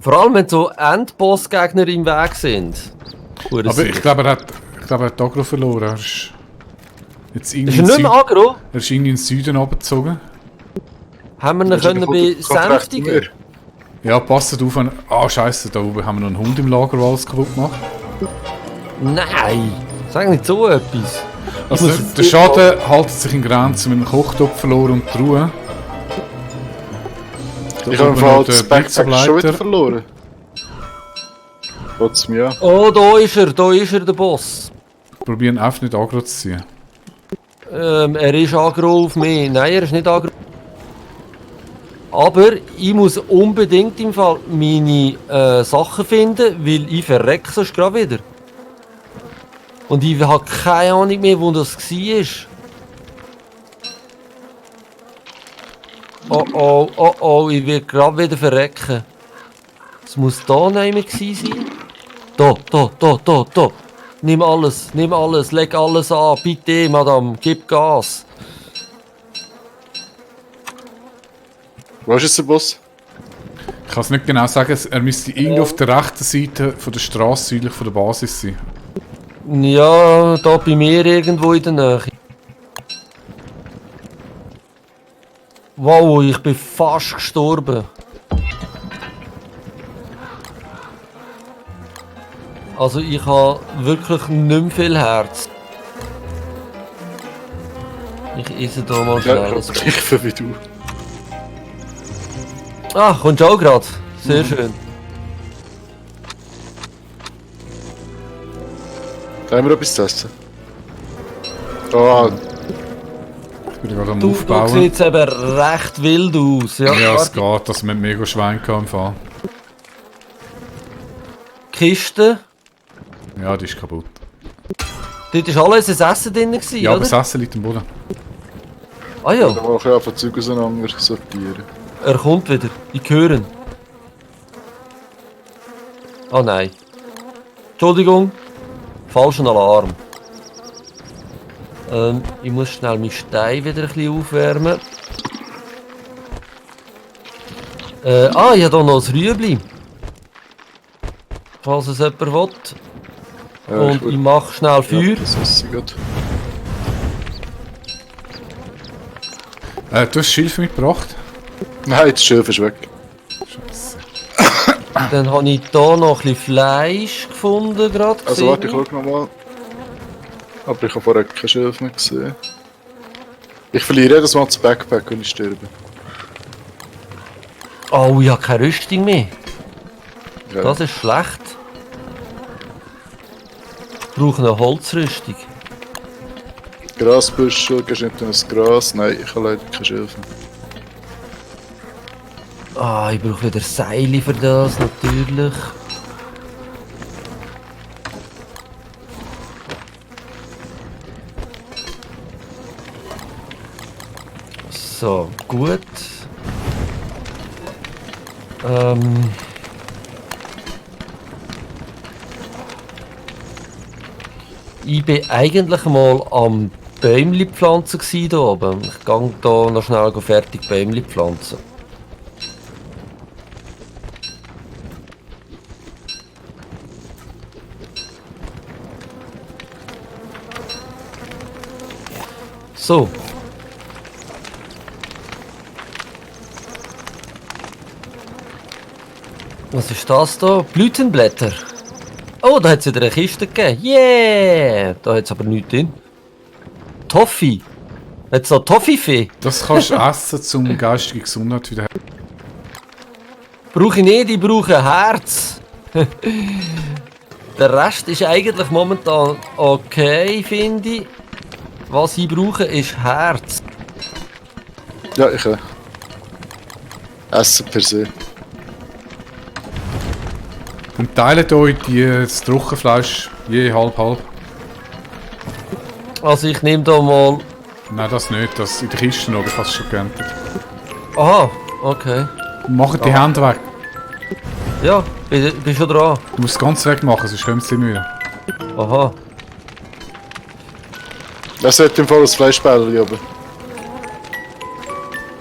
Vor allem, wenn so Endboss-Gegner im Weg sind. Aber ich glaube, er hat Agro verloren. Er ist jetzt Ist er nicht mehr aggro? Er ist irgendwie in den Süden runtergezogen. Haben wir ihn können besänftigen? Ja, passt auf. Scheiße, da oben haben wir noch einen Hund im Lager, der alles kaputt macht. Nein! Sag nicht so etwas. Also der Schaden hält sich in Grenzen mit dem Kochtopf verloren und die Ruhe. Ich habe im Fall das Backpack schon wieder verloren. Trotzdem ja. Oh, da ist er, der Boss. Probieren einfach nicht aggro zu ziehen. Er ist aggro auf mich. Nein, er ist nicht aggro. Aber ich muss unbedingt im Fall meine Sachen finden, weil ich verrecke sonst gerade wieder. Und ich habe keine Ahnung mehr, wo das war. Oh, ich werde gerade wieder verrecken. Es muss da nicht gewesen sein. Da. Nimm alles, leg alles an. Bitte, Madame, gib Gas. Wo ist jetzt der Boss? Ich kann es nicht genau sagen, er müsste irgendwo auf der rechten Seite von der Straße südlich von der Basis sein. Ja, da bei mir irgendwo in der Nähe. Wow, ich bin fast gestorben. Also ich habe wirklich nicht mehr viel Herz. Ich esse da mal schnell. Ja, ich gleich viel wie du. Ah, kommst du auch gerade? Sehr schön. Da haben wir etwas zu essen. Oh, Ich bin gerade am Du Aufbauen. siehst eben recht wild aus. Ja, Ja, es warte. geht, dass wir mega Schwein im Fall. Kiste. Ja, die ist kaputt. Dort war alles ein Essen drin, Ja, aber oder? das Essen liegt am Boden. Ah ja, da mache ich einfach Zeug auseinander sortieren. er kommt wieder. Ich höre ihn. Ah nein. Entschuldigung. Falschen Alarm. Ich muss schnell meinen Stein wieder ein bisschen aufwärmen. Ich habe hier noch ein Rüebli. Falls es jemand will. Ja, Und ich mache schnell Feuer. Ja, das esse ich gut. Du hast Schilf mitgebracht? Nein, das Schilf ist weg. Scheiße. Dann habe ich hier noch ein bisschen Fleisch gefunden. Grad Also warte, ich schau nochmal. Aber ich habe vorher kein Schilf mehr gesehen. Ich verliere jedes Mal das Backpack, wenn ich sterbe. Oh, ich habe keine Rüstung mehr. Ja. Das ist schlecht. Ich brauche eine Holzrüstung. Grasbüschel, geschnittenes Gras. Nein, ich habe leider kein Schilf mehr. Ah, ich brauche wieder Seile für das, natürlich. So, gut. Ich bin eigentlich mal am Bäumli pflanzen gsi hier oben. Ich gehe hier noch schnell fertig Bäumli pflanzen. So. Was ist das da? Blütenblätter. Oh, da hat es wieder eine Kiste gegeben. Yeah! Da hat es aber nichts drin. Toffee. Hat es noch Toffifee? Das kannst du essen, um geistige Gesundheit wieder. Brauche ich nicht, ich brauche ein Herz. Der Rest ist eigentlich momentan okay, finde ich. Was ich brauche, ist Herz. Ja, ich Essen per se. Und teilt euch das Trockenfleisch je halb-halb. Also ich nehme da mal... Nein, das nicht. Das in der Kiste noch, ich habe es schon geerntet. Aha, okay. Macht die Hände weg. Ja, bin schon dran. Du musst es ganz weg machen, sonst kommt es nicht mehr. Aha. Das hat im Fall ein Fleischbällchen oben.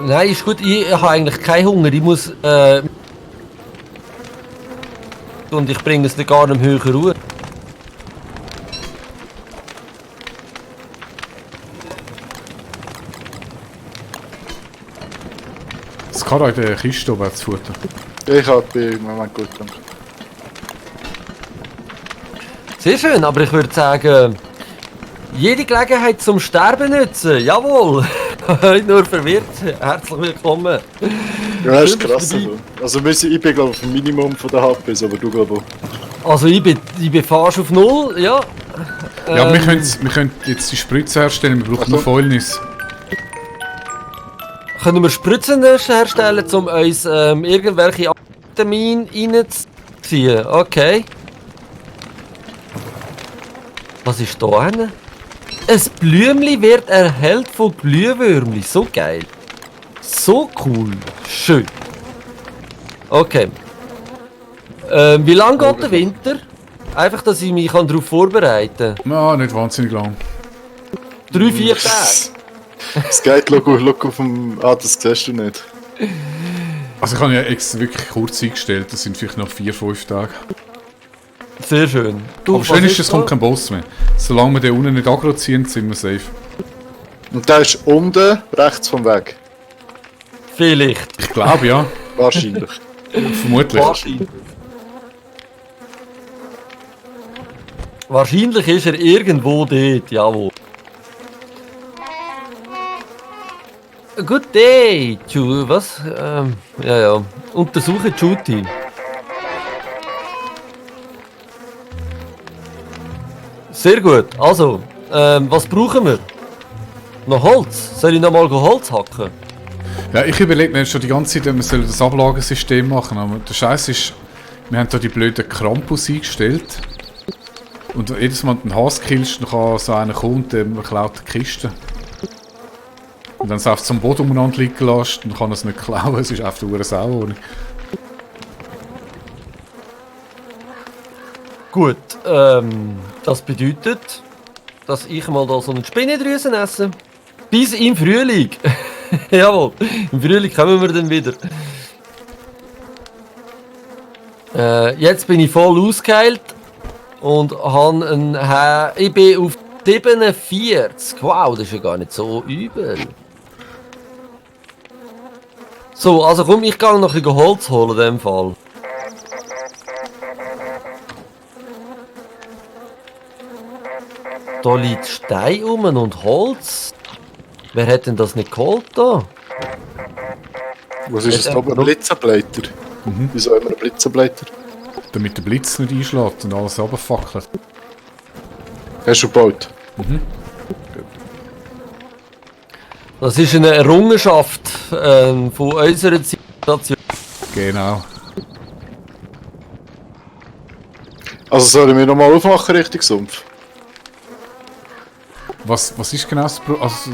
Nein, ist gut, ich habe eigentlich keinen Hunger. Ich muss und ich bringe es dann gar nicht höher Ruhe. Das kann auch in der Kiste oben zu Futter. Ich hab im Moment gut danke. Sehr schön, aber ich würde sagen, jede Gelegenheit zum Sterben nutzen. Jawohl! Heute nur verwirrt. Herzlich willkommen. Ja, das ist Schön, krass. dass du Also ich bin glaube ich auf dem Minimum von der HPs, aber du glaube auch. Also ich bin fast auf Null, ja. Ja, wir können jetzt die Spritze herstellen, wir brauchen noch Fäulnis. Können wir Spritzen herstellen, um uns irgendwelche Vitamine reinzuziehen? Okay. Was ist da hin? Ein Blümli wird erhellt von Glühwürmli. So geil. So cool. Schön. Okay. Wie lange geht der Winter? Einfach, dass ich mich darauf vorbereiten kann. Ja, nicht wahnsinnig lang. 3-4 Tage. Es geht, schau auf dem... Ah, das siehst du nicht. Also ich habe ja extra wirklich kurz eingestellt, das sind vielleicht noch 4-5 Tage. Sehr schön. Du, Aber schön was ist, es kommt kein Boss mehr. Solange wir den unten nicht aggro ziehen, sind wir safe. Und der ist unten, rechts vom Weg. Vielleicht. Ich glaube ja, Wahrscheinlich. vermutlich. Wahrscheinlich ist er irgendwo dort, jawohl. Good day, was? Ja. Untersuche Juti. Sehr gut. Also, was brauchen wir? Noch Holz? Soll ich noch mal Holz hacken? Ja, ich überlege mir schon die ganze Zeit, wir sollen das Ablagensystem machen, aber der Scheiß ist, wir haben da die blöden Krampus eingestellt. Und jedes Mal, wenn du einen Hass killst, dann kann so einer kommen und der klaut die Kiste. Und dann es auf zum Boden umeinander liegen lässt, dann kann er es nicht klauen, es ist einfach eine Sauwohnung. Gut, das bedeutet, dass ich mal da so eine Spinnendrüsen esse. Bis im Frühling. Jawohl, im Frühling kommen wir dann wieder. Jetzt bin ich voll ausgeheilt und habe ich bin auf 47. Wow, das ist ja gar nicht so übel. So, also komm, ich gehe noch ein bisschen Holz holen in dem Fall. Da liegt Stein rum und Holz. Wer hat denn das nicht geholt da? Was ist das da oben? Ein Blitzableiter? Wieso haben wir einen Blitzableiter? Damit der Blitz nicht einschlägt und alles runterfackelt. Hast du gebaut? Das ist eine Errungenschaft von unserer Zivilisation. Genau. Also sollen wir nochmal aufmachen Richtung Sumpf? Was ist genau das Problem? Also,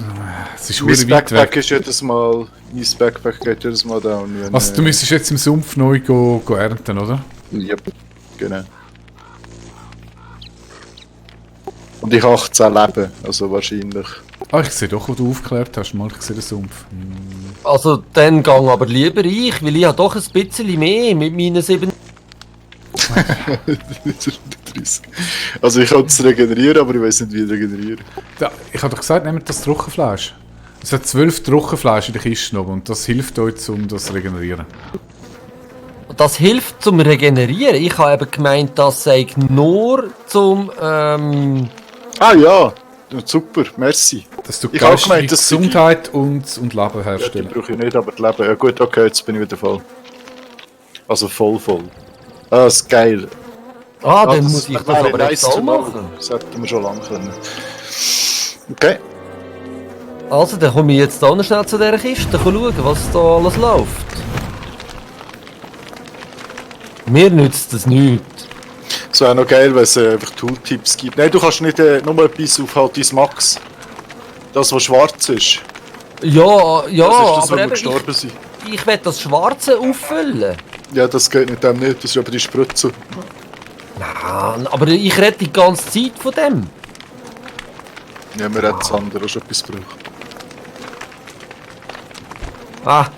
es ist Mein verdammt weit Backpack weg. ist jedes Mal... Mein Backpack geht jedes Mal down. Also du müsstest jetzt im Sumpf neu go ernten, oder? Yep, genau. Und ich habe 18 Leben, also wahrscheinlich. Ah, ich sehe doch, wo du aufgeklärt hast. Mal, ich sehe den Sumpf. Also dann gang aber lieber ich, weil ich habe doch ein bisschen mehr mit meinen 7. Also ich kann es regenerieren, aber ich weiß nicht, wie regenerieren. Ja, ich habe doch gesagt, nehmt das Trockenfleisch. Es hat 12 Trockenfleisch in der Kiste noch und das hilft euch, um das zu regenerieren. Das hilft zum Regenerieren. Ich habe eben gemeint, das sei nur zum Ah ja, super, merci. Das tut Ich habe geistige gemeint, das sind die- Gesundheit und Leben Ja, die herstellen. brauche ich nicht, aber das Leben. Ja gut, okay, jetzt bin ich wieder voll. Also voll. Ah, das ist geil. dann das muss ich das wäre aber nice jetzt auch zu machen. Das hätten wir schon lange können. Okay. Also, dann komme ich jetzt da noch schnell zu dieser Kiste schauen, was da alles läuft. Mir nützt das nichts. Es wäre noch geil, wenn es einfach Tooltips gibt. Nein, du kannst nicht nur etwas auf halt dein Max. Das, was schwarz ist. Ja, Das ist das, aber wo wir eben, gestorben sind. ich will das Schwarze auffüllen. Ja, das geht mit dem nicht. Das ist aber die Spritze. Nein, aber ich rede die ganze Zeit von dem. Ja, wir hätten das andere auch schon etwas gebraucht.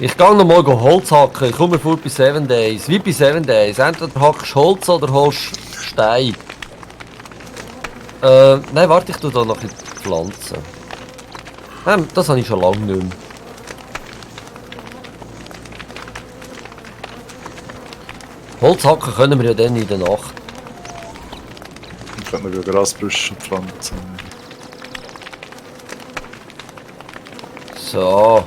Ich gehe noch mal Holz hacken. Ich komme mir vor bei 7 Days. Wie bei 7 Days. Entweder hackst du Holz oder holst Stein. Nein, warte, ich tue da noch ein bisschen Pflanzen. Das habe ich schon lange nicht mehr. Holz hacken können wir ja dann in der Nacht. Dann können wir Grasbüsche pflanzen. So.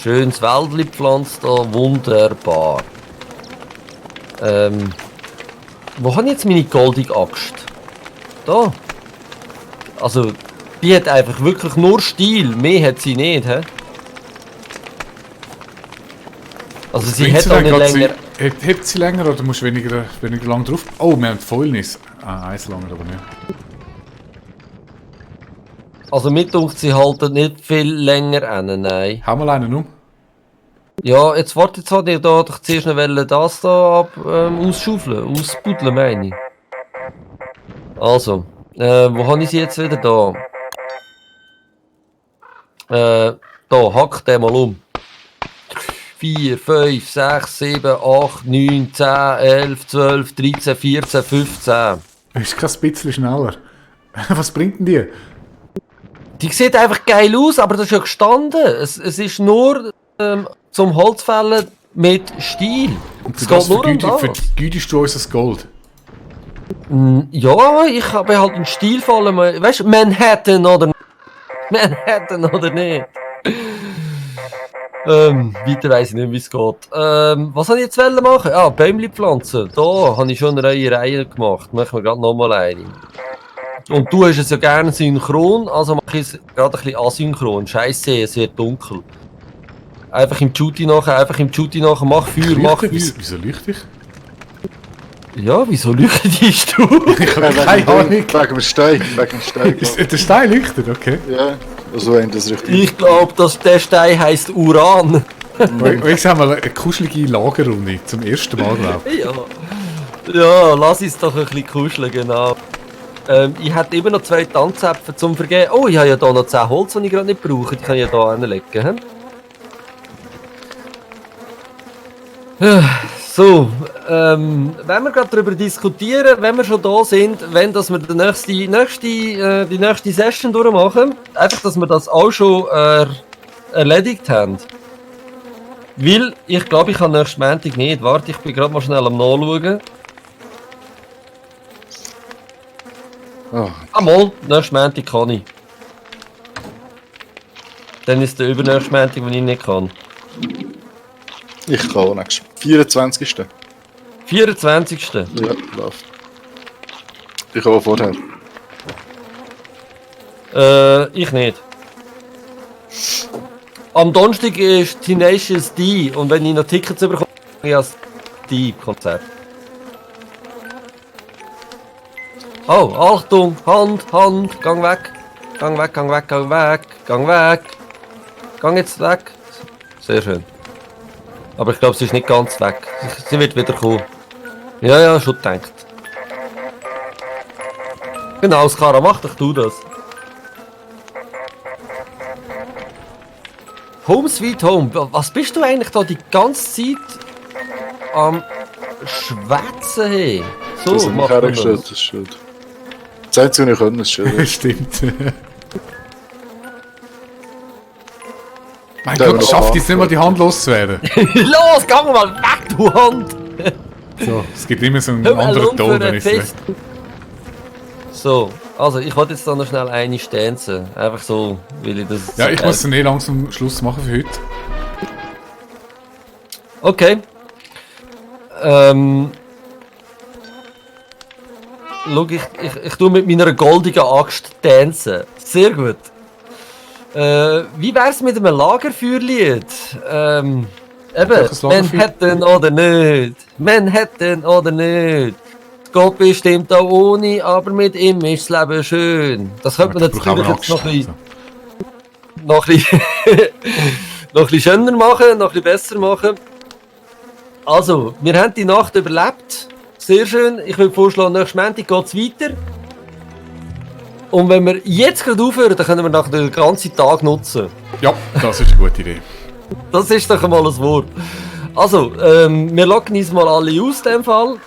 Schönes Wäldli gepflanzt da, wunderbar. Wo habe ich jetzt meine goldige Axt? Da. Also, die hat einfach wirklich nur Stil, mehr hat sie nicht, hä? Also sie hat auch nicht länger... Hebt sie länger oder musst du weniger lang drauf? Oh, wir haben die Fäulnis. Eins länger, aber nicht. Also mir dunkt sie halten nicht viel länger an, nein. Hau mal einen um. Ja, jetzt warte, jetzt hat ihr da doch zuerst noch das da ausschaufeln, ausbuddeln meine ich. Also, wo habe ich sie jetzt wieder da? Da, hack den mal um. 4, 5, 6, 7, 8, 9, 10, 11, 12, 13, 14, 15. Ist kein bisschen schneller. Was bringt denn die? Die sieht einfach geil aus, aber das ist ja gestanden. Es ist nur zum Holzfällen mit Stil. Und Es geht nur um das. vergütest du uns das Gold? Ja, ich habe halt einen stilvollen, weißt du, Manhattan oder nicht. Weiter weiss ich nicht, wie es geht. Was soll ich jetzt machen? Bäumli pflanzen. Da habe ich schon eine Reihe gemacht. Machen wir gerade nochmal eine. Und du hast es ja gerne synchron, also mache ich es gerade ein bisschen asynchron. Scheiße, es wird dunkel. Einfach im Shooty nachher, mach Feuer, mach Feuer. Wieso leuchte ich? Ja, wieso leuchtest du? Ich habe keine Ahnung. Wegen dem Stein. Der Stein leuchtet, okay. Ja, also wenn das richtig... Ich glaube, dass der Stein heisst Uran. Jetzt haben wir eine kuschelige Lagerrunde, zum ersten Mal, glaube ich. Ja, lass uns doch ein bisschen kuscheln, genau. Ich hätte immer noch 2 Tanzäpfel zum Vergeben. Oh, ich habe ja hier noch 10 Holz, die ich gerade nicht brauche. Die kann ich ja hier hinlegen. So, wenn wir gerade darüber diskutieren, wenn wir schon da sind, wenn dass wir die nächste Session durchmachen, einfach, dass wir das auch schon erledigt haben. Weil, ich glaube, ich kann nächsten Montag nicht. Warte, ich bin gerade mal schnell am Nachschauen. Mal, nächsten Montag kann ich. Dann ist der übernächste Montag, wenn ich nicht kann. Ich kann auch nächstes. 24. 24. Ja, läuft. Ich auch vorher. Ich nicht. Am Donnerstag ist Tenacious D und wenn ich noch Tickets bekomme, ich das D-Konzert. Oh, Achtung! Hand! Gang weg! Gang jetzt weg! Sehr schön. Aber ich glaube, sie ist nicht ganz weg. Sie wird wieder kommen. Ja, schon gedacht. Genau, Skara, mach doch du das. Home Sweet Home. Was bist du eigentlich da die ganze Zeit am Schwätzen? Hey? So, Das hat mich hergestellt, das ist schön. Das Einzige, was ich können, ist schön. Stimmt. Mein Da Gott, haben wir schafft noch jetzt nicht mal die Hand loszuwerden. Los, geh mal weg, du Hand! So, es gibt immer so einen Hör mal anderen um Ton, für wenn ein ich es Fest. So, also ich wollte jetzt da noch schnell eine stanzen. Einfach so, weil ich das... Ja, ich muss dann langsam Schluss machen für heute. Okay. Schau, ich tue mit meiner goldigen Axt tanzen. Sehr gut. Wie wär's mit einem Lagerfeuerlied? Eben, Welches Lagerfeuer? Manhattan oder nicht. Gott bestimmt auch ohne, aber mit ihm ist das Leben schön. Das könnte man natürlich jetzt noch ein bisschen noch ein bisschen schöner machen, noch ein bisschen besser machen. Also, wir haben die Nacht überlebt. Sehr schön. Ich würde vorschlagen, nächsten Montag geht es weiter. Und wenn wir jetzt gerade aufhören, dann können wir nachher den ganzen Tag nutzen. Ja, das ist eine gute Idee. Das ist doch einmal ein Wort. Also, wir locken uns mal alle aus, in dem Fall.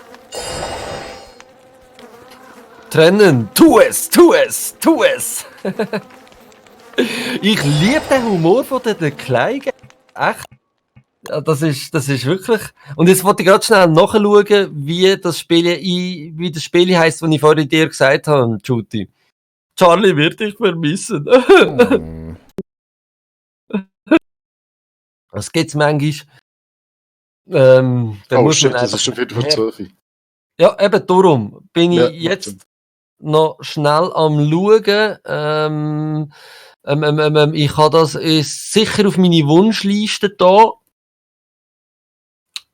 Trennen. Tu es, tu es, tu es. Ich liebe den Humor von den Kleinen. Echt. Ja, das ist wirklich... Und jetzt wollte ich gerade schnell nachschauen, wie das Spiel heisst, das ich vorhin dir gesagt habe, Judy. Charlie wird dich vermissen. Oh. Das gibt's manchmal. Da Oh muss shit, man das einfach ist schon wieder vor 12. Ja, eben darum bin Ja, ich jetzt noch schnell am schauen. Ich habe das ist sicher auf meine Wunschliste da.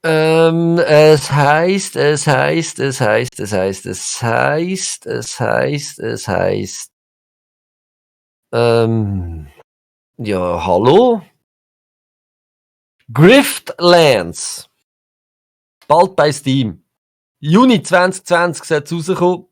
Es heißt, ja, hallo? Griftlands. Bald bei Steam. Juni 2020 soll es rauskommen.